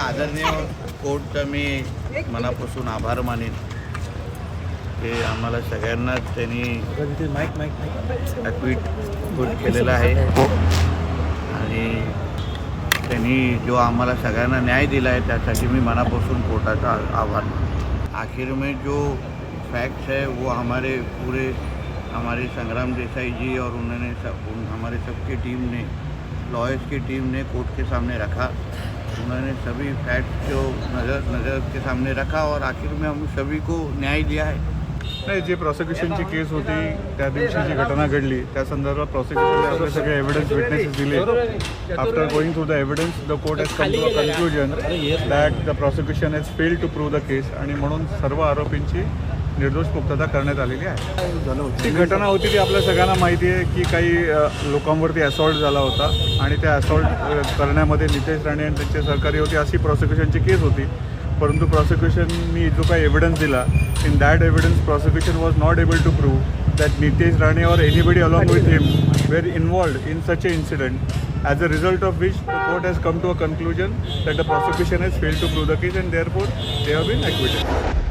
आदरणीय कोर्टचा मी मनापासून आभार मानेन की आम्हाला सगळ्यांनाच त्यांनी माईक माईक माईक ॲक्विट गुड केलेलं आहे आणि त्यांनी जो आम्हाला सगळ्यांना न्याय दिला आहे, त्यासाठी मी मनापासून कोर्टाचा आभार मानतो. आखिर में जो फैक्ट्स है, वो हमारे पूरे हमारे संग्राम देसाई जी और उन्होंने सब हमारे सबकी टीम ने, लॉयर्स की टीम ने कोर्ट के सामने रखा. उन्होंने सभी फैक्ट्स जो नज़र नज़र के सामने रखा और आखिर में हम सभी को न्याय दिया है. नाही, जे प्रॉसिक्युशनची केस होती, त्या दिवशी जी घटना घडली, त्या संदर्भात प्रॉसिक्युशनने आपले सगळे एव्हिडन्स, विटनेसेस दिले. After going through the evidence, the court has come to a conclusion that the prosecution has failed to prove the case आणि म्हणून सर्व आरोपींची निर्दोष मुक्तता करण्यात आलेली आहे. ती घटना होती ती आपल्या सगळ्यांना माहिती आहे की काही लोकांवरती असॉल्ट झाला होता आणि त्या असॉल्ट करण्यामध्ये नितेश राणे आणि त्यांचे सहकारी होते, अशी प्रॉसिक्युशनची केस होती. परंतु प्रॉसिक्युशननी जो काही एव्हिडन्स दिला, in that evidence prosecution was not able to prove that Nitesh Rane or anybody along with him were involved in such a incident, as a result of which the court has come to a conclusion that the prosecution has failed to prove the case and therefore they have been acquitted.